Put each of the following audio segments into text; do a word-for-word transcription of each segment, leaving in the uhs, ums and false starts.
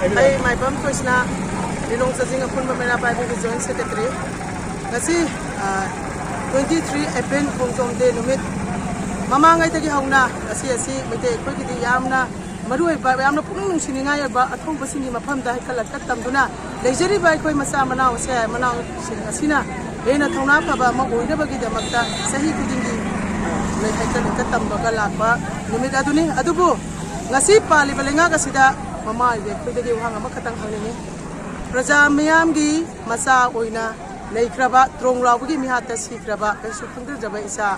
ꯑꯩ ꯃꯥꯏꯕꯝ ꯀ꯭ꯔꯤꯁꯅ, ꯂꯤꯂꯣꯡ ꯆꯥꯖꯤꯡ ꯑꯄꯨꯟꯕ ꯃꯩꯔꯥ ꯄꯥꯏꯕꯤꯒꯤ join secretary. ꯉꯁꯤ, ꯑ, twenty three April ꯈꯣꯡꯖꯣꯝ ꯗꯦ ꯅꯨꯃꯤꯠ ꯃꯃꯥꯡꯉꯩꯗꯒꯤ ꯍꯧꯅ ꯉꯁꯤ ꯑꯁꯤ ꯃꯩꯇꯩ ꯑꯩꯈꯣꯏꯒꯤꯗꯤ ꯌꯥꯝꯅ ꯃꯔꯨ ꯑꯣꯏꯕ, ꯌꯥꯝꯅ ꯄꯨꯛꯅꯤꯡ ꯅꯨꯡꯁꯤꯅꯤꯡꯉꯥꯏ ꯑꯣꯏꯕ ꯑꯊꯧꯕꯁꯤꯡꯒꯤ ꯃꯐꯝꯗ ꯍꯩꯀꯠ ꯂꯩꯀꯠ ꯇꯝꯗꯨꯅ ꯂꯩꯖꯔꯤꯕ ꯑꯩꯈꯣꯏ ꯃꯆꯥ ꯃꯅꯥꯎꯁꯦ, ꯃꯅꯥꯎꯁꯤꯡ ꯑꯁꯤꯅ ꯍꯦꯟꯅ ꯊꯧꯅꯥ ꯐꯕ ꯑꯃ ꯑꯣꯏꯅꯕꯒꯤꯗꯃꯛꯇ ꯆꯍꯤ ꯈꯨꯗꯤꯡꯒꯤ ꯂꯩ ꯍꯩꯀꯠ ꯂꯩꯀꯠ ꯇꯝꯕꯒ ꯂꯥꯛꯄ ꯅꯨꯃꯤꯠ ꯑꯗꯨꯅꯤ꯫ ꯑꯗꯨꯕꯨ ꯉꯁꯤ ꯄꯥꯜꯂꯤꯕ ꯂꯩꯉꯥꯛ ꯑꯁꯤꯗ ꯃꯃꯥ ꯑꯩꯈꯣꯏꯗꯒꯤ ꯋꯥꯍꯪ ꯑꯃꯈꯛꯇꯪ ꯍꯪꯅꯤꯡꯉꯤ꯫ ꯄ꯭ꯔꯖꯥ ꯃꯤꯌꯥꯝꯒꯤ ꯃꯆꯥ ꯑꯣꯏꯅ ꯂꯩꯈ꯭ꯔꯕ, ꯇ꯭ꯔꯣꯡ ꯂꯥꯎꯕꯒꯤ ꯃꯤꯍꯥꯠꯇ ꯁꯤꯈ꯭ꯔꯕ, ꯀꯩꯁꯨ ꯈꯪꯖꯗ꯭ꯔꯕ ꯏꯆꯥ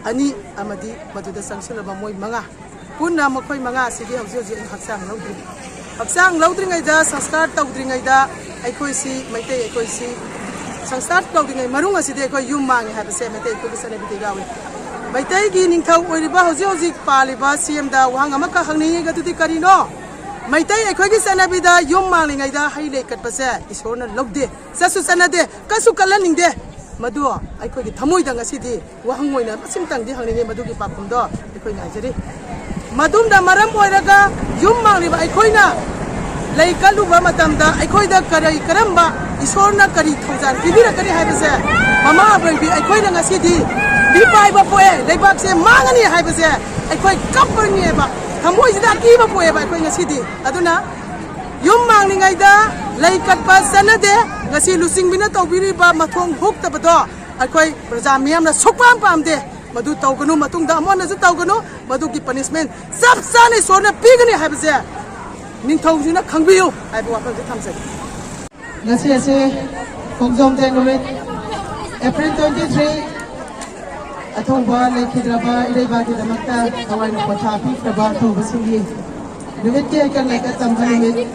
ꯑꯅꯤ ꯑꯃꯗꯤ ꯃꯗꯨꯗ ꯆꯪꯁꯤꯜꯂꯕ ꯃꯣꯏ ꯃꯉꯥ, ꯄꯨꯟꯅ ꯃꯈꯣꯏ ꯃꯉꯥ ꯑꯁꯤꯒꯤ ꯍꯧꯖꯤꯛ ꯍꯧꯖꯤꯛ ꯑꯩꯅ ꯍꯛꯆꯥꯡ ꯂꯧꯗ꯭ꯔꯤ꯫ ꯍꯛꯆꯥꯡ ꯂꯧꯗ꯭ꯔꯤꯉꯩꯗ, ꯁꯪꯁꯀꯥꯔ ꯇꯧꯗ꯭ꯔꯤꯉꯩꯗ ꯑꯩꯈꯣꯏꯁꯤ, ꯃꯩꯇꯩ ꯑꯩꯈꯣꯏꯁꯤ ꯁꯪꯁꯀꯥꯔ ꯇꯧꯗ꯭ꯔꯤꯉꯩ ꯃꯅꯨꯡ ꯑꯁꯤꯗꯤ ꯑꯩꯈꯣꯏ ꯌꯨꯝ ꯃꯥꯡꯉꯦ ꯍꯥꯏꯕꯁꯦ ꯃꯩꯇꯩ ꯑꯩꯈꯣꯏꯒꯤ ꯆꯠꯅꯕꯤꯗ ꯌꯥꯎꯏ꯫ ꯃꯩꯇꯩꯒꯤ ꯅꯤꯡꯊꯧ ꯑꯣꯏꯔꯤꯕ ꯍꯧꯖꯤꯛ ꯍꯧꯖꯤꯛ ꯄꯥꯜꯂꯤꯕ ꯁꯤ ꯑꯦꯝꯗ ꯋꯥꯍꯪ ꯑꯃꯈꯛ ꯍꯪꯅꯤꯡꯉꯤ, ꯑꯗꯨꯗꯤ ꯀꯔꯤꯅꯣ? ꯃꯩꯇꯩ ꯑꯩꯈꯣꯏꯒꯤ ꯆꯠꯅꯕꯤꯗ ꯌꯨꯝ ꯃꯥꯡꯂꯤꯉꯩꯗ ꯍꯩ ꯂꯩ ꯀꯠꯄꯁꯦ ꯏꯁꯣꯔꯅ ꯂꯧꯗꯦ, ꯆꯠꯁꯨ ꯆꯠꯅꯗꯦ, ꯀꯠꯁꯨ ꯀꯠꯍꯟꯅꯤꯡꯗꯦ꯫ ꯃꯗꯨ ꯑꯩꯈꯣꯏꯒꯤ ꯊꯃꯣꯏꯗ ꯉꯁꯤꯗꯤ ꯋꯥꯍꯪ ꯑꯣꯏꯅ ꯑꯁꯤꯝꯇꯪꯗꯤ ꯍꯪꯅꯤꯡꯉꯤ, ꯃꯗꯨꯒꯤ ꯄꯥꯎꯈꯨꯝꯗꯣ ꯑꯩꯈꯣꯏ ꯉꯥꯏꯖꯔꯤ꯫ ꯃꯗꯨꯝꯅ ꯃꯔꯝ ꯑꯣꯏꯔꯒ ꯌꯨꯝ ꯃꯥꯡꯂꯤꯕ ꯑꯩꯈꯣꯏꯅ ꯂꯩ ꯀꯠꯂꯨꯕ ꯃꯇꯝꯗ ꯑꯩꯈꯣꯏꯗ ꯀꯔꯤ, ꯀꯔꯝꯕ ꯏꯁꯣꯔꯅ ꯀꯔꯤ ꯊꯧꯖꯥꯜ ꯄꯤꯕꯤꯔꯛꯀꯅꯤ ꯍꯥꯏꯕꯁꯦ ꯃꯃꯥ ꯑꯕꯣꯏꯕꯤ ꯑꯩꯈꯣꯏꯅ ꯉꯁꯤꯗꯤ ꯃꯤꯄꯥꯏꯕ ꯄꯣꯛꯑꯦ, ꯂꯩꯕꯥꯛꯁꯦ ꯃꯥꯡꯉꯅꯤ ꯍꯥꯏꯕꯁꯦ ꯑꯩꯈꯣꯏ ꯀꯞꯄꯅꯤꯕ, ꯊꯃꯣꯏꯁꯤꯗ ꯑꯀꯤꯕ ꯄꯣꯛꯑꯦꯕ ꯑꯩꯈꯣꯏ ꯉꯁꯤꯗꯤ꯫ ꯑꯗꯨꯅ ꯌꯨꯝ ꯃꯥꯡꯂꯤꯉꯩꯗ ꯂꯩ ꯀꯠꯄ ꯆꯠꯅꯗꯦ꯫ ꯉꯁꯤ ꯂꯨꯆꯤꯡꯕꯤꯅ ꯇꯧꯕꯤꯔꯤꯕ ꯃꯊꯣꯡ ꯍꯨꯛꯇꯕꯗꯣ ꯑꯩꯈꯣꯏ ꯄ꯭ꯔꯖꯥ ꯃꯤꯌꯥꯝꯅ ꯁꯨꯛꯄꯥꯝ ꯄꯥꯝꯗꯦ꯫ ꯃꯗꯨ ꯇꯧꯒꯅꯨ, ꯃꯇꯨꯡꯗ ꯑꯃꯨꯛ ꯍꯟꯅꯁꯨ ꯇꯧꯒꯅꯨ꯫ ꯃꯗꯨꯒꯤ ꯄꯅꯤꯁꯃꯦꯟ ꯆꯞ ꯆꯥꯅ ꯏꯁꯣꯔꯅ ꯄꯤꯒꯅꯤ ꯍꯥꯏꯕꯁꯦ ꯅꯤꯡꯊꯧꯁꯤꯅ ꯈꯪꯕꯤꯌꯨ ꯍꯥꯏꯕ ꯋꯥꯐꯝꯁꯦ ꯊꯝꯖꯒꯦ꯫ ꯉꯁꯤ ꯑꯁꯤ ꯈꯣꯡꯖꯣꯝ ꯗꯦ ꯅꯨꯃꯤꯠ, April twenty three, ꯑꯊꯧꯕ ꯂꯩꯈꯤꯗ꯭ꯔꯕ ꯏꯔꯩꯕꯥꯛꯀꯤꯗꯃꯛꯇ ꯊꯋꯥꯏꯅ ꯄꯣꯊꯥ ꯄꯤꯈ꯭ꯔꯕ ꯑꯊꯧꯕꯁꯤꯡꯒꯤ ꯅꯨꯃꯤꯠꯀꯤ ꯍꯩꯀꯠ ꯂꯩꯀꯠ ꯇꯝꯕ ꯅꯨꯃꯤꯠ꯫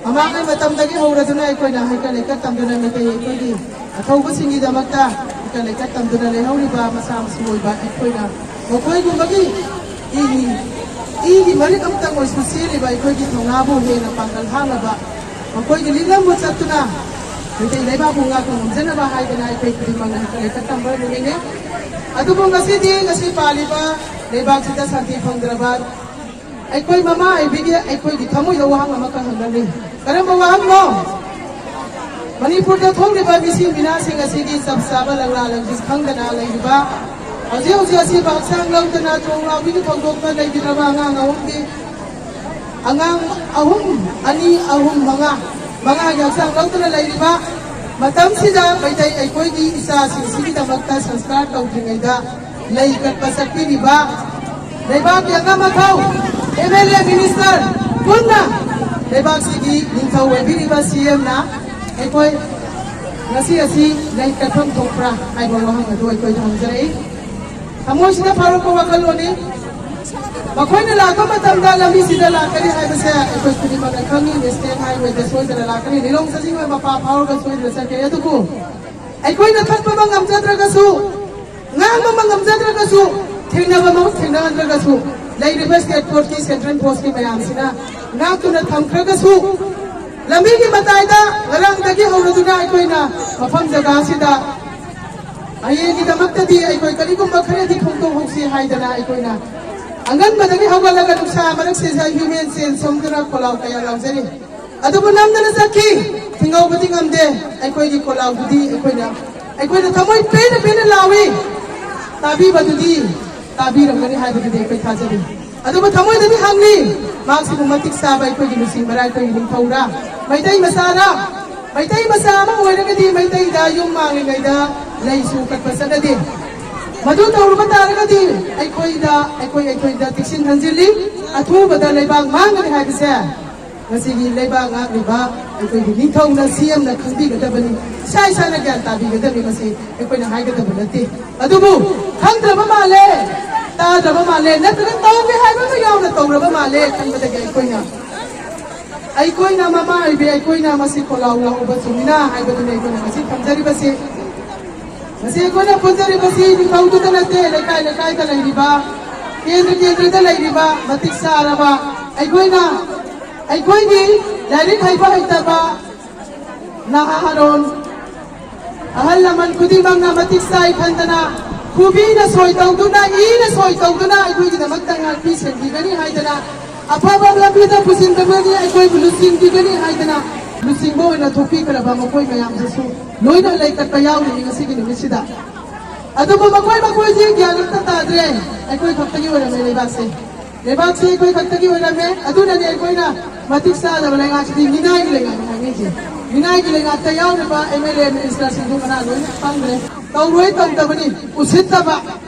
ꯃꯃꯥꯡꯉꯩ ꯃꯇꯝꯗꯒꯤ ꯍꯧꯔꯗꯨꯅ ꯑꯩꯈꯣꯏꯅ ꯍꯩꯀꯠ ꯂꯩꯀꯠ ꯇꯝꯗꯨꯅ ꯃꯩꯇꯩ ꯑꯩꯈꯣꯏꯒꯤ ꯑꯊꯧꯕꯁꯤꯡꯒꯤꯗꯃꯛꯇ ꯍꯩꯀꯠ ꯂꯩꯀꯠ ꯇꯝꯗꯨꯅ ꯂꯩꯍꯧꯔꯤꯕ ꯃꯆꯥ ꯃꯁꯨ ꯑꯣꯏꯕ ꯑꯩꯈꯣꯏꯅ ꯃꯈꯣꯏꯒꯨꯝꯕꯒꯤ ꯏꯒꯤ, ꯏꯒꯤ ꯃꯔꯤꯛ ꯑꯃꯇꯪ ꯑꯣꯏꯁꯨ ꯆꯦꯜꯂꯤꯕ ꯑꯩꯈꯣꯏꯒꯤ ꯊꯧꯅꯥꯕꯨ ꯍꯦꯟꯅ ꯄꯥꯡꯒꯜ ꯍꯥꯞꯅꯕ, ꯃꯈꯣꯏꯒꯤ ꯂꯤꯛꯂꯝꯕꯨ ꯆꯠꯇꯨꯅ ꯃꯩꯇꯩ ꯂꯩꯕꯥꯛꯄꯨ ꯉꯥꯛꯄ ꯉꯝꯖꯅꯕ ꯍꯥꯏꯗꯅ ꯑꯩꯈꯣꯏ ꯈꯨꯗꯤꯡꯃꯛꯅ ꯍꯩꯀꯠ ꯂꯩꯀꯠ ꯇꯝꯕ ꯅꯨꯃꯤꯠꯅꯤ꯫ ꯑꯗꯨꯕꯨ ꯉꯁꯤꯗꯤ, ꯉꯁꯤ ꯄꯥꯜꯂꯤꯕ ꯂꯩꯕꯥꯛꯁꯤꯗ ꯁꯥꯟꯇꯤ ꯐꯪꯗ꯭ꯔꯕ, ꯑꯩꯈꯣꯏ ꯃꯃꯥ ꯑꯣꯏꯕꯤꯒꯤ ꯑꯩꯈꯣꯏꯒꯤ ꯊꯃꯣꯏꯗ ꯋꯥꯍꯪ ꯑꯃꯈꯛ ꯍꯪꯒꯅꯤ꯫ ꯀꯔꯝꯕ ꯋꯥꯍꯪꯅꯣ? ꯃꯅꯤꯄꯨꯔꯗ ꯊꯣꯛꯂꯤꯕ ꯃꯤꯁꯤ ꯃꯤꯅꯥꯁꯤꯡ ꯑꯁꯤꯒꯤ ꯆꯞ ꯆꯥꯕ ꯂꯪꯂꯥ ꯂꯪꯖꯤꯛ ꯈꯪꯗꯅ ꯂꯩꯔꯤꯕ, ꯍꯧꯖꯤꯛ ꯍꯧꯖꯤꯛ ꯑꯁꯤꯕ ꯍꯛꯆꯥꯡ ꯂꯧꯗꯅ ꯊꯣꯡ ꯂꯥꯎꯕꯤꯒꯤ ꯊꯧꯗꯣꯛꯇ ꯂꯩꯕꯤꯔꯕ ꯑꯉꯥꯡ ꯑꯍꯨꯝꯒꯤ, ꯑꯉꯥꯡ ꯑꯍꯨꯝ, ꯑꯅꯤ, ꯑꯍꯨꯝ, ꯃꯉꯥ, ꯃꯉꯥꯒꯤ ꯍꯛꯆꯥꯡ ꯂꯧꯗꯨꯅ ꯂꯩꯔꯤꯕ ꯃꯇꯝꯁꯤꯗ ꯃꯩꯇꯩ ꯑꯩꯈꯣꯏꯒꯤ ꯏꯆꯥꯁꯤꯡꯁꯤꯒꯤꯗꯃꯛꯇ ꯁꯪꯁꯀꯥꯔ ꯇꯧꯗ꯭ꯔꯤꯉꯩꯗ ꯂꯩ ꯀꯠꯄ ꯆꯠꯄꯤꯔꯤꯕ ꯂꯩꯕꯥꯛꯀꯤ ꯑꯉꯝ ꯑꯊꯧ ꯑꯦꯝ ꯑꯦꯜ ꯑꯦ, ꯃꯤꯅꯤꯁꯇꯔ ꯄꯨꯟꯅ ꯂꯩꯕꯥꯛꯁꯤꯒꯤ ꯅꯤꯡꯊꯧ ꯑꯣꯏꯕꯤꯔꯤꯕ ꯁꯤ ꯑꯦꯝꯅ ꯑꯩꯈꯣꯏ ꯉꯁꯤ ꯑꯁꯤ ꯂꯩ ꯀꯠꯐꯝ ꯊꯣꯛꯄ꯭ꯔꯥ ꯍꯥꯏꯕ ꯋꯥꯍꯪ ꯑꯗꯨ ꯑꯩꯈꯣꯏꯗ ꯍꯪꯖꯔꯛꯏ꯫ ꯊꯃꯣꯏꯁꯤꯗ ꯐꯥꯎꯔꯛꯄ ꯋꯥꯈꯜꯂꯣꯟꯅꯤ꯫ ꯃꯈꯣꯏꯅ ꯂꯥꯛꯄ ꯃꯇꯝꯗ ꯂꯝꯕꯤꯁꯤꯗ ꯂꯥꯛꯀꯅꯤ ꯍꯥꯏꯕꯁꯦ ꯑꯩꯈꯣꯏ ꯈꯨꯗꯤꯡꯃꯛꯅ ꯈꯪꯉꯤ꯫ ꯅꯦꯁꯅꯦꯜ ꯍꯥꯏꯋꯦꯗ ꯁꯣꯏꯗꯅ ꯂꯥꯛꯀꯅꯤ꯫ ꯂꯤꯂꯣꯡ ꯁꯖꯤꯡ ꯃꯄꯥ ꯐꯥꯎꯔꯒ ꯁꯣꯏꯗꯅ ꯆꯠꯀꯅꯤ꯫ ꯑꯗꯨꯕꯨ ꯑꯩꯈꯣꯏꯅ ꯊꯠꯄ ꯑꯃ ꯉꯝꯖꯗ꯭ꯔꯒꯁꯨ, ꯉꯥꯡꯕ ꯑꯃ ꯉꯝꯖꯗ꯭ꯔꯒꯁꯨ, ꯊꯦꯡꯅꯕ ꯑꯃ ꯊꯦꯡꯅꯍꯟꯗ꯭ꯔꯒꯁꯨ, ꯂꯩꯔꯤꯕ ꯁ꯭ꯇꯦꯠ ꯕꯣꯔꯗꯀꯤ ꯁꯦꯟꯇ꯭ꯔꯦꯜ ꯐꯣꯔꯁꯀꯤ ꯃꯌꯥꯝꯁꯤꯅ ꯉꯥꯛꯇꯨꯅ ꯊꯝꯈ꯭ꯔꯒꯁꯨ, ꯂꯝꯕꯤꯒꯤ ꯃꯇꯥꯏꯗ ꯉꯔꯥꯡꯗꯒꯤ ꯍꯧꯔꯗꯨꯅ ꯑꯩꯈꯣꯏꯅ ꯃꯐꯝ ꯖꯒꯥꯁꯤꯗ ꯍꯌꯦꯡꯒꯤꯗꯃꯛꯇꯗꯤ ꯑꯩꯈꯣꯏ ꯀꯔꯤꯒꯨꯝꯕ ꯈꯔꯗꯤ ꯈꯣꯡꯗꯣꯛꯍꯧꯁꯤ ꯍꯥꯏꯗꯅ ꯑꯩꯈꯣꯏꯅ ꯑꯉꯟꯕꯗꯒꯤ ꯍꯧꯒꯠꯂꯒ ꯅꯨꯡꯁꯥ ꯃꯔꯛꯁꯤꯗ ꯍ꯭ꯌꯨꯃꯦꯟ ꯆꯦꯟ ꯁꯣꯝꯗꯨꯅ ꯈꯣꯜꯂꯥꯎ ꯀꯌꯥ ꯂꯥꯎꯖꯔꯤ꯫ ꯑꯗꯨꯕꯨ ꯅꯝꯗꯅ ꯆꯠꯈꯤ꯫ ꯊꯤꯡꯍꯧꯕꯗꯤ ꯉꯝꯗꯦ꯫ ꯑꯩꯈꯣꯏꯒꯤ ꯈꯣꯜꯂꯥꯎꯗꯨꯗꯤ ꯑꯩꯈꯣꯏꯅ, ꯑꯩꯈꯣꯏꯅ ꯊꯃꯣꯏ ꯄꯦꯟꯅ ꯄꯦꯟꯅ ꯂꯥꯎꯏ꯫ ꯇꯥꯕꯤꯕꯗꯨꯗꯤ ꯇꯥꯕꯤꯔꯝꯒꯅꯤ ꯍꯥꯏꯕꯗꯨꯗꯤ ꯑꯩꯈꯣꯏ ꯊꯥꯖꯔꯤ꯫ ꯑꯗꯨꯕꯨ ꯊꯃꯣꯏꯗꯗꯤ ꯍꯪꯂꯤ, ꯃꯍꯥꯛꯁꯤꯕꯨ ꯃꯇꯤꯛ ꯆꯥꯕ ꯑꯩꯈꯣꯏꯒꯤ ꯂꯨꯆꯤꯡꯕꯔꯥ, ꯑꯩꯈꯣꯏꯒꯤ ꯅꯤꯡꯊꯧꯔꯥ, ꯃꯩꯇꯩ ꯃꯆꯥꯔꯥ? ꯃꯩꯇꯩ ꯃꯆꯥ ꯑꯃ ꯑꯣꯏꯔꯒꯗꯤ ꯃꯩꯇꯩꯗ ꯌꯨꯝ ꯃꯥꯡꯂꯤꯉꯩꯗ ꯂꯩꯁꯨ ꯀꯠꯄ ꯆꯠꯅꯗꯦ꯫ ꯃꯗꯨ ꯇꯧꯔꯨꯕ ꯇꯥꯔꯒꯗꯤ ꯑꯩꯈꯣꯏꯗ, ꯑꯩꯈꯣꯏ, ꯑꯩꯈꯣꯏꯗ ꯆꯦꯛꯁꯤꯟ ꯈꯟꯖꯤꯜꯂꯤ꯫ ꯑꯊꯨꯕꯗ ꯂꯩꯕꯥꯛ ꯃꯥꯡꯒꯅꯤ ꯍꯥꯏꯕꯁꯦ ꯉꯁꯤꯒꯤ ꯂꯩꯕꯥꯛ ꯉꯥꯛꯂꯤꯕ ꯑꯩꯈꯣꯏꯒꯤ ꯅꯤꯡꯊꯧꯅ ꯁꯤ ꯑꯦꯝꯅ ꯈꯪꯕꯤꯒꯗꯕꯅꯤ꯫ ꯏꯁꯥ ꯏꯁꯥꯅ ꯒ꯭ꯌꯥꯟ ꯇꯥꯕꯤꯒꯗꯕꯅꯤ꯫ ꯃꯁꯤ ꯑꯩꯈꯣꯏꯅ ꯍꯥꯏꯒꯗꯕ ꯅꯠꯇꯦ꯫ ꯑꯗꯨꯕꯨ ꯈꯪꯗ꯭ꯔꯕ ꯃꯥꯜꯂꯦ, ꯇꯥꯗ꯭ꯔꯕ ꯃꯥꯜꯂꯦ, ꯅꯠꯇ꯭ꯔꯒ ꯇꯧꯒꯦ ꯍꯥꯏꯕ ꯑꯃ ꯌꯥꯎꯅ ꯇꯧꯔꯕ ꯃꯥꯜꯂꯦ ꯈꯟꯕꯗꯒꯤ ꯑꯩꯈꯣꯏꯅ, ꯑꯩꯈꯣꯏꯅ ꯃꯃꯥ ꯑꯣꯏꯕꯤ ꯑꯩꯈꯣꯏꯅ ꯃꯁꯤ ꯈꯣꯜꯂꯥꯎ ꯂꯥꯎꯕ ꯆꯨꯝꯃꯤꯅ ꯍꯥꯏꯕꯗꯨꯅꯤ ꯑꯩꯈꯣꯏꯅ ꯉꯁꯤ ꯊꯝꯖꯔꯤꯕꯁꯤ꯫ ꯉꯁꯤ ꯑꯩꯈꯣꯏꯅ ꯄꯨꯟꯖꯔꯤꯕꯁꯤ ꯅꯤꯡꯊꯧꯗꯨꯗ ꯅꯠꯇꯦ, ꯂꯩꯀꯥꯏ ꯂꯩꯀꯥꯏꯗ ꯂꯩꯔꯤꯕ, ꯀꯦꯟꯗ꯭ꯔ ꯀꯦꯟꯗ꯭ꯔꯗ ꯂꯩꯔꯤꯕ ꯃꯇꯤꯛ ꯆꯥꯔꯕ ꯑꯩꯈꯣꯏꯅ, ꯑꯩꯈꯣꯏꯒꯤ ꯂꯥꯏꯔꯤꯛ ꯍꯩꯕ ꯍꯩꯇꯕ ꯅꯍꯥꯔꯣꯜ, ꯑꯍꯜ ꯂꯃꯟ ꯈꯨꯗꯤꯡꯃꯛꯅ ꯃꯇꯤꯛ ꯆꯥꯏ ꯈꯟꯗꯅ ꯈꯨꯕꯤꯅ ꯁꯣꯏ ꯇꯧꯗꯨꯅ, ꯏꯅ ꯁꯣꯏ ꯇꯧꯗꯨꯅ ꯑꯩꯈꯣꯏꯒꯤꯗꯃꯛꯇ ꯉꯥꯛꯄꯤ ꯁꯦꯟꯕꯤꯒꯅꯤ ꯍꯥꯏꯗꯅ, ꯑꯐꯕ ꯂꯝꯕꯤꯗ ꯄꯨꯁꯤꯟꯕꯒꯅꯤ, ꯑꯩꯈꯣꯏꯕꯨ ꯂꯨꯆꯤꯡꯕꯤꯒꯅꯤ ꯍꯥꯏꯗꯅ, ꯂꯨꯆꯤꯡꯕ ꯑꯣꯏꯅ ꯊꯣꯛꯄꯤꯈ꯭ꯔꯕ ꯃꯈꯣꯏ ꯃꯌꯥꯝꯗꯨꯁꯨ ꯂꯣꯏꯅ ꯂꯩꯀꯠꯄ ꯌꯥꯎꯔꯤꯅꯤ ꯉꯁꯤꯒꯤ ꯅꯨꯃꯤꯠꯁꯤꯗ꯫ ꯑꯗꯨꯕꯨ ꯃꯈꯣꯏ ꯃꯈꯣꯏꯁꯤ ꯒ꯭ꯌꯥꯟ ꯑꯝꯇ ꯇꯥꯗ꯭ꯔꯦ꯫ ꯑꯩꯈꯣꯏ ꯈꯛꯇꯒꯤ ꯑꯣꯏꯔꯝꯃꯦ ꯂꯩꯕꯥꯛꯁꯦ꯫ ꯂꯩꯕꯥꯛꯁꯦ ꯑꯩꯈꯣꯏ ꯈꯛꯇꯒꯤ ꯑꯣꯏꯔꯝꯃꯦ꯫ ꯑꯗꯨꯅꯅꯦ ꯑꯩꯈꯣꯏꯅ ꯃꯇꯤꯛ ꯆꯥꯗꯕ ꯂꯩꯉꯥꯛꯁꯤꯗꯤ ꯃꯤꯅꯥꯏꯒꯤ ꯂꯩꯉꯥꯛꯅꯤ ꯍꯥꯏꯅꯩꯁꯦ꯫ ꯃꯤꯅꯥꯏꯒꯤ ꯂꯩꯉꯥꯛꯇ ꯌꯥꯎꯔꯤꯕ ꯑꯦꯝ ꯑꯦꯜ ꯑꯦ ꯃꯤꯅꯤꯁꯇꯔꯁꯤꯡꯗꯨ ꯀꯅꯥ ꯂꯣꯏꯅ ꯈꯪꯗ꯭ꯔꯦ꯫ ꯇꯧꯔꯣꯏ ꯇꯧꯗꯕꯅꯤ, ꯎꯁꯤꯠꯇꯕ꯫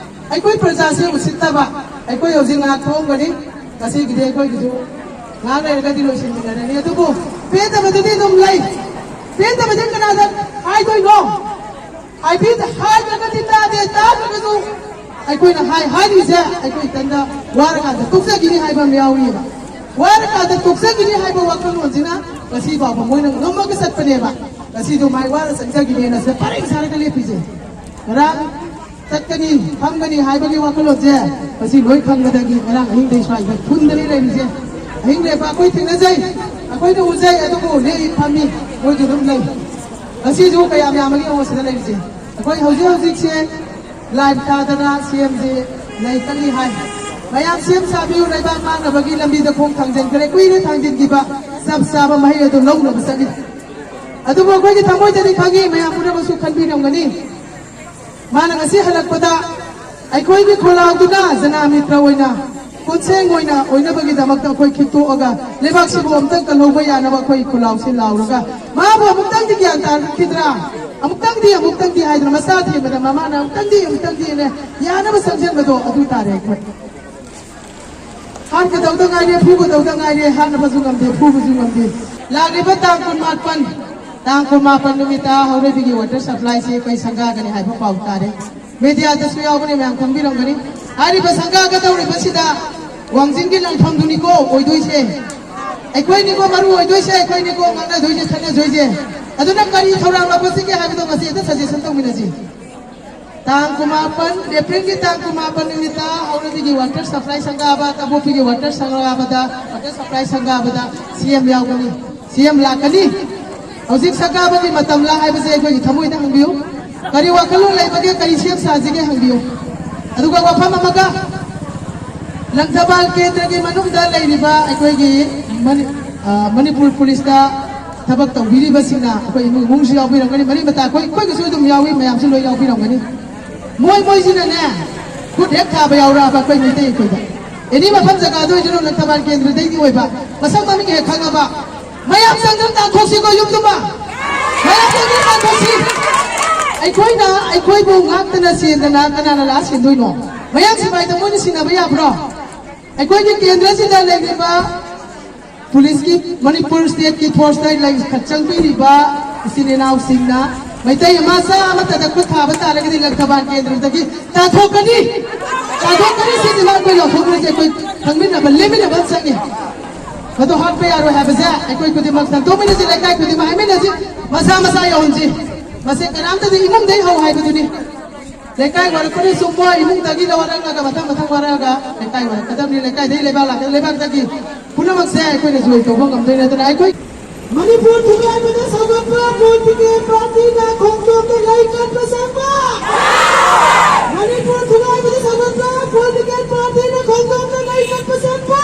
ꯑꯩꯈꯣꯏ ꯄ꯭ꯔꯖꯥꯁꯦ ꯎꯁꯤꯠꯇꯕ꯫ ꯑꯩꯈꯣꯏ ꯍꯧꯖꯤꯛ ꯉꯥꯏꯍꯥꯛ ꯊꯣꯛꯑꯝꯒꯅꯤ꯫ ꯉꯁꯤꯒꯤꯗꯤ ꯑꯩꯈꯣꯏꯒꯤꯁꯨ ꯉꯥꯏꯍꯥꯛ ꯂꯩꯔꯒꯗꯤ ꯂꯣꯏꯁꯤꯟꯃꯤꯟꯅꯔꯅꯤ꯫ ꯑꯗꯨꯕꯨ ꯄꯦꯟꯗꯕꯗꯨꯗꯤ ꯑꯗꯨꯝ ꯂꯩ꯫ ꯄꯦꯟꯗꯕꯗꯤ ꯀꯅꯥꯗ ꯍꯥꯏꯗꯣꯏꯅꯣ? ꯍꯥꯏꯕꯤ-, ꯍꯥꯏꯗ꯭ꯔꯒꯗꯤ ꯇꯥꯗꯦ, ꯇꯥꯗ꯭ꯔꯒꯁꯨ ꯑꯩꯈꯣꯏꯅ ꯍꯥꯏ-, ꯍꯥꯏꯔꯤꯁꯦ ꯑꯩꯈꯣꯏ ꯏꯊꯟꯗ ꯋꯥꯔꯀꯥꯟꯗ ꯇꯣꯛꯆꯈꯤꯅꯤ ꯍꯥꯏꯕ ꯑꯃ ꯌꯥꯎꯔꯤꯑꯕ꯫ ꯋꯥꯔꯀꯥꯟꯗ ꯇꯣꯛꯆꯈꯤꯅꯤ ꯍꯥꯏꯕ ꯋꯥꯈꯜꯂꯣꯟꯁꯤꯅ ꯉꯁꯤ ꯐꯥꯎꯕ ꯃꯣꯏꯅ ꯉꯝꯃꯒ ꯆꯠꯄꯅꯦꯕ꯫ ꯉꯁꯤꯗꯣ ꯃꯥꯏ ꯋꯥꯔ ꯆꯪꯖꯈꯤꯅꯦꯅ ꯁꯤꯗ ꯄꯔꯦꯡ ꯁꯥꯔꯒ ꯂꯦꯞꯄꯤꯁꯦ꯫ ꯉꯔꯥꯡ ꯆꯠꯀꯅꯤ, ꯐꯝꯒꯅꯤ ꯍꯥꯏꯕꯒꯤ ꯋꯥꯈꯜꯂꯣꯟꯁꯦ ꯉꯁꯤ ꯂꯣꯏ ꯈꯪꯕꯗꯒꯤ ꯉꯔꯥꯡ ꯑꯍꯤꯡꯗꯩ ꯁ꯭ꯋꯥꯏꯗ ꯐꯨꯟꯗꯅꯤ ꯂꯩꯔꯤꯁꯦ꯫ ꯑꯍꯤꯡ ꯂꯦꯛꯄ ꯑꯩꯈꯣꯏ ꯊꯦꯡꯅꯖꯩ, ꯑꯩꯈꯣꯏꯅ ꯎꯖꯩ, ꯑꯗꯨꯕꯨ ꯂꯦꯛꯏ ꯐꯝꯃꯤ, ꯃꯣꯏꯁꯨ ꯑꯗꯨꯝ ꯂꯩ꯫ ꯉꯁꯤꯁꯨ ꯀꯌꯥꯝ ꯌꯥꯝꯃꯒꯦ ꯌꯦꯡꯉꯣ ꯁꯤꯗ ꯂꯩꯔꯤꯁꯦ꯫ ꯑꯩꯈꯣꯏ ꯍꯧꯖꯤꯛ ꯍꯧꯖꯤꯛꯁꯦ ꯂꯥꯏꯚ ꯊꯥꯗꯅ ꯁꯤ ꯑꯦꯝꯁꯦ ꯂꯩ ꯀꯜꯂꯤ ꯍꯥꯏ꯫ ꯃꯌꯥꯝ ꯁꯦꯝ ꯁꯥꯕꯤꯌꯨ, ꯂꯩꯕꯥꯛ ꯃꯥꯡꯅꯕꯒꯤ ꯂꯝꯕꯤꯗ ꯈꯣꯡ ꯊꯥꯡꯖꯤꯟꯈ꯭ꯔꯦ, ꯀꯨꯏꯅ ꯊꯥꯡꯖꯤꯟꯈꯤꯕ ꯆꯞ ꯆꯥꯕ ꯃꯍꯩ ꯑꯗꯨ ꯂꯧꯅꯕ ꯆꯠꯂꯤ꯫ ꯑꯗꯨꯕꯨ ꯑꯩꯈꯣꯏꯒꯤ ꯊꯃꯣꯏꯗꯗꯤ ꯈꯪꯉꯤ, ꯃꯌꯥꯝ ꯄꯨꯝꯅꯃꯛꯁꯨ ꯈꯟꯕꯤꯔꯝꯒꯅꯤ꯫ ꯃꯥꯅ ꯉꯁꯤ ꯍꯜꯂꯛꯄꯗ ꯑꯩꯈꯣꯏꯒꯤ ꯈꯣꯜꯂꯥꯎꯗꯨꯅ ꯖꯅꯥꯃꯤꯇ꯭ꯔ ꯑꯣꯏꯅ, ꯈꯨꯠꯁꯦꯡ ꯑꯣꯏꯅ ꯑꯣꯏꯅꯕꯒꯤꯗꯃꯛꯇ ꯑꯩꯈꯣꯏ ꯈꯤꯛꯇꯣꯛꯑꯒ ꯂꯩꯕꯥꯛꯁꯤꯕꯨ ꯑꯝꯇꯪ ꯀꯜꯍꯧꯕ ꯌꯥꯅꯕ ꯑꯩꯈꯣꯏ ꯈꯣꯜꯂꯥꯎꯁꯤ ꯂꯥꯎꯔꯒ ꯃꯥꯕꯨ ꯑꯃꯨꯛꯇꯪꯗꯤ ꯒ꯭ꯌꯥꯟ ꯇꯥꯔꯛꯈꯤꯗ꯭ꯔꯥ? ꯑꯃꯨꯛꯇꯪꯗꯤ, ꯑꯃꯨꯛꯇꯪꯗꯤ ꯍꯥꯏꯗꯅ ꯃꯆꯥ ꯊꯦꯝꯕꯗ ꯃꯃꯥꯅ ꯑꯃꯨꯛꯇꯪꯗꯤ, ꯑꯃꯨꯛꯇꯪꯗꯤꯅ ꯌꯥꯅꯕ ꯆꯪꯁꯤꯟꯕꯗꯣ ꯑꯗꯨ ꯇꯥꯔꯦ ꯑꯩꯈꯣꯏ꯫ ꯍꯥꯠꯀꯗꯧꯗ ꯉꯥꯏꯔꯦ, ꯐꯨꯒꯗꯧꯗ ꯉꯥꯏꯔꯦ, ꯍꯥꯠꯅꯕꯁꯨ ꯉꯝꯗꯦ, ꯐꯨꯕꯁꯨ ꯉꯝꯗꯦ꯫ ꯂꯥꯛꯂꯤꯕ ꯇꯥꯡ ꯀꯨꯟꯃꯥꯄꯟ, ꯇꯥꯡ ꯀꯨꯟꯃꯥꯄꯟ ꯅꯨꯃꯤꯠꯇ ꯍꯥꯎꯔꯩꯕꯤꯒꯤ ꯋꯥꯇꯔ ꯁꯄ꯭ꯂꯥꯏꯁꯤ ꯑꯩꯈꯣꯏ ꯁꯪꯒꯥꯒꯅꯤ ꯍꯥꯏꯕ ꯄꯥꯎ ꯇꯥꯔꯦ꯫ ꯃꯦꯗꯤꯌꯥꯗꯁꯨ ꯌꯥꯎꯕꯅꯦ, ꯃꯌꯥꯝ ꯈꯪꯕꯤꯔꯝꯒꯅꯤ꯫ ꯍꯥꯏꯔꯤꯕ ꯁꯪꯒꯥꯒꯗꯧꯔꯤꯕꯁꯤꯗ ꯋꯥꯡꯖꯤꯡꯒꯤ ꯂꯥꯟꯐꯝꯗꯨꯅꯤꯀꯣ ꯑꯣꯏꯗꯣꯏꯁꯦ꯫ ꯑꯩꯈꯣꯏꯅꯤꯀꯣ ꯃꯔꯨ ꯑꯣꯏꯗꯣꯏꯁꯦ, ꯑꯩꯈꯣꯏꯅꯤꯀꯣ ꯉꯥꯡꯅꯗꯣꯏꯁꯦ, ꯈꯠꯅꯗꯣꯏꯁꯦ꯫ ꯑꯗꯨꯅ ꯀꯔꯤ ꯊꯧꯔꯥꯡ ꯂꯧꯈꯠꯁꯤꯒꯦ ꯍꯥꯏꯕꯗꯣ ꯉꯁꯤ ꯍꯦꯛꯇ ꯁꯖꯦꯁꯟ ꯇꯧꯃꯤꯟꯅꯁꯤ꯫ ꯇꯥꯡ ꯀꯨꯟꯃꯥꯄꯟ, ꯑꯦꯄ꯭ꯔꯤꯜꯒꯤ ꯇꯥꯡ ꯀꯨꯟꯃꯥꯄꯟ ꯅꯨꯃꯤꯠꯇ ꯍꯥꯎꯔꯩꯕꯤꯒꯤ ꯋꯥꯇꯔ ꯁꯄ꯭ꯂꯥꯏ ꯁꯪꯒꯥꯕ, ꯀꯥꯡꯄꯣꯛꯄꯤꯒꯤ ꯋꯥꯇꯔ ꯁꯪꯒꯥꯕꯗ, ꯋꯥꯇꯔ ꯁꯄ꯭ꯂꯥꯏ ꯁꯪꯒꯥꯕꯗ ꯁꯤ ꯑꯦꯝ ꯌꯥꯎꯒꯅꯤ, ꯁꯤ ꯑꯦꯝ ꯂꯥꯛꯀꯅꯤ꯫ ꯍꯧꯖꯤꯛ ꯁꯪꯒꯥꯕꯒꯤ ꯃꯇꯝꯂ ꯍꯥꯏꯕꯁꯦ ꯑꯩꯈꯣꯏꯒꯤ ꯊꯃꯣꯏꯗ ꯍꯪꯕꯤꯌꯨ꯫ ꯀꯔꯤ ꯋꯥꯈꯜꯂꯣꯟ ꯂꯩꯕꯒꯦ, ꯀꯔꯤ ꯁꯦꯝ ꯁꯥꯁꯤꯒꯦ ꯍꯪꯕꯤꯌꯨ꯫ ꯑꯗꯨꯒ ꯋꯥꯐꯝ ꯑꯃꯒ, ꯂꯪꯊꯕꯥꯜ ꯀꯦꯟꯗ꯭ꯔꯒꯤ ꯃꯅꯨꯡꯗ ꯂꯩꯔꯤꯕ ꯑꯩꯈꯣꯏꯒꯤ ꯃꯅꯤ-, ꯑ, ꯃꯅꯤꯄꯨꯔ ꯄꯨꯂꯤꯁꯇ ꯊꯕꯛ ꯇꯧꯕꯤꯔꯤꯕꯁꯤꯡꯅ, ꯑꯩꯈꯣꯏ ꯏꯃꯨꯡ ꯏꯃꯨꯡꯁꯨ ꯌꯥꯎꯕꯤꯔꯝꯒꯅꯤ, ꯃꯔꯤ ꯃꯇꯥ ꯑꯩꯈꯣꯏ, ꯑꯩꯈꯣꯏꯒꯤꯁꯨ ꯑꯗꯨꯝ ꯌꯥꯎꯏ, ꯃꯌꯥꯝꯁꯨ ꯂꯣꯏ ꯌꯥꯎꯕꯤꯔꯝꯒꯅꯤ꯫ ꯃꯣꯏ ꯃꯣꯏꯁꯤꯅꯅꯦ, ꯈꯨꯠ ꯍꯦꯛ ꯊꯥꯕ ꯌꯥꯎꯔꯛꯑꯕ ꯑꯩꯈꯣꯏ ꯃꯩꯇꯩ ꯑꯩꯈꯣꯏꯗ, ꯑꯦꯅꯤ ꯃꯐꯝ ꯖꯒꯥꯗ ꯑꯣꯏꯖꯔꯣ, ꯂꯪꯊꯕꯥꯜ ꯀꯦꯟꯗ꯭ꯔꯗꯩꯗꯤ ꯑꯣꯏꯕ, ꯃꯁꯛ ꯃꯃꯤꯡ ꯍꯦꯛ ꯈꯪꯉꯕ, ꯃꯌꯥꯝ ꯆꯪꯗꯨꯅ ꯇꯥꯟꯊꯣꯛꯁꯤꯀꯣ ꯌꯨꯝꯗꯨꯃ꯫ ꯃꯌꯥꯝ ꯆꯪꯗꯨꯅ ꯇꯥꯟꯊꯣꯛꯁꯤ꯫ ꯑꯩꯈꯣꯏꯅ, ꯑꯩꯈꯣꯏꯕꯨ ꯉꯥꯛꯇꯅ ꯁꯦꯟꯗꯅ ꯀꯅꯥꯅ ꯂꯥꯛꯑ ꯁꯦꯟꯗꯣꯏꯅꯣ? ꯃꯌꯥꯡ ꯁꯤꯐꯥꯏꯗ ꯃꯣꯏꯅ ꯁꯤꯟꯅꯕ ꯌꯥꯕ꯭ꯔꯣ? ꯑꯩꯈꯣꯏꯒꯤ ꯀꯦꯟꯗ꯭ꯔꯁꯤꯗ ꯂꯩꯔꯤꯕ ꯄꯨꯂꯤꯁꯀꯤ, ꯃꯅꯤꯄꯨꯔ ꯁ꯭ꯇꯦꯠꯀꯤ ꯐꯣꯔꯁꯇ ꯂꯩ ꯆꯪꯕꯤꯔꯤꯕ ꯏꯆꯤꯟ ꯏꯅꯥꯎꯁꯤꯡꯅ ꯃꯩꯇꯩ ꯃꯆꯥ ꯑꯃꯠꯇꯗ ꯈꯨꯠ ꯊꯥꯕ ꯇꯥꯔꯒꯗꯤ ꯂꯪꯊꯕꯥꯜ ꯀꯦꯟꯗ꯭ꯔꯗꯒꯤ ꯇꯥꯟꯊꯣꯛꯀꯅꯤ, ꯇꯥꯟꯊꯣꯛꯀꯅꯤ꯫ ꯁꯤꯁꯤꯃ ꯑꯩꯈꯣꯏ ꯂꯧꯊꯣꯛꯅꯁꯦ, ꯑꯩꯈꯣꯏ ꯈꯪꯃꯤꯟꯅꯕ, ꯂꯦꯞꯃꯤꯟꯅꯕ ꯑꯃ ꯆꯪꯉꯤ꯫ ꯃꯗꯨ ꯍꯥꯠꯄ ꯌꯥꯔꯣꯏ ꯍꯥꯏꯕꯁꯦ ꯑꯩꯈꯣꯏ ꯈꯨꯗꯤꯡꯃꯛ ꯁꯟꯗꯣꯛꯃꯤꯟꯅꯁꯤ, ꯂꯩꯀꯥꯏ ꯈꯨꯗꯤꯡꯃꯛ ꯍꯥꯏꯃꯤꯟꯅꯁꯤ, ꯃꯁꯥ ꯃꯁꯥ ꯌꯧꯍꯟꯁꯤ꯫ ꯃꯁꯤ ꯀꯅꯥꯝꯇꯗꯤ ꯏꯃꯨꯡꯗꯩ ꯍꯧ ꯍꯥꯏꯕꯗꯨꯅꯤ꯫ ꯂꯩꯀꯥꯏ ꯋꯥꯔꯛꯄꯅ ꯆꯨꯝꯕ, ꯏꯃꯨꯡꯗꯒꯤ ꯋꯥꯔꯛꯂꯒ ꯃꯊꯪ ꯃꯊꯪ ꯋꯥꯔꯛꯑꯒ ꯂꯩꯀꯥꯏ ꯋꯥꯔꯛꯀꯗꯕꯅꯤ, ꯂꯩꯀꯥꯏꯗꯒꯤ ꯂꯩꯕꯥꯛ ꯂꯥꯛꯀꯗꯕꯅꯤ, ꯂꯩꯕꯥꯛꯇꯒꯤ ꯄꯨꯝꯅꯃꯛꯁꯦ ꯑꯩꯈꯣꯏꯅ ꯖꯣꯏꯟ ꯇꯧꯕ ꯉꯝꯗꯣꯏꯅꯤ꯫ ꯑꯗꯨꯅ ꯑꯩꯈꯣꯏ ꯃꯅꯤꯄꯨꯔ ꯊꯨꯒꯥꯏꯕꯗ ꯁꯧꯒꯠꯄ ꯄꯣꯂꯤꯇꯤꯀꯦꯜ ꯄꯥꯔꯇꯤꯅ ꯈꯣꯡꯖꯣꯝꯗ ꯂꯩ ꯀꯠꯄ ꯆꯪꯕ꯫ ꯃꯅꯤꯄꯨꯔ ꯊꯨꯒꯥꯏꯕꯗ ꯁꯧꯒꯠꯄ ꯄꯣꯂꯤꯇꯤꯀꯦꯜ ꯄꯥꯔꯇꯤꯅ ꯈꯣꯡꯖꯣꯝꯗ ꯂꯩ ꯀꯠꯄ ꯆꯪꯕ꯫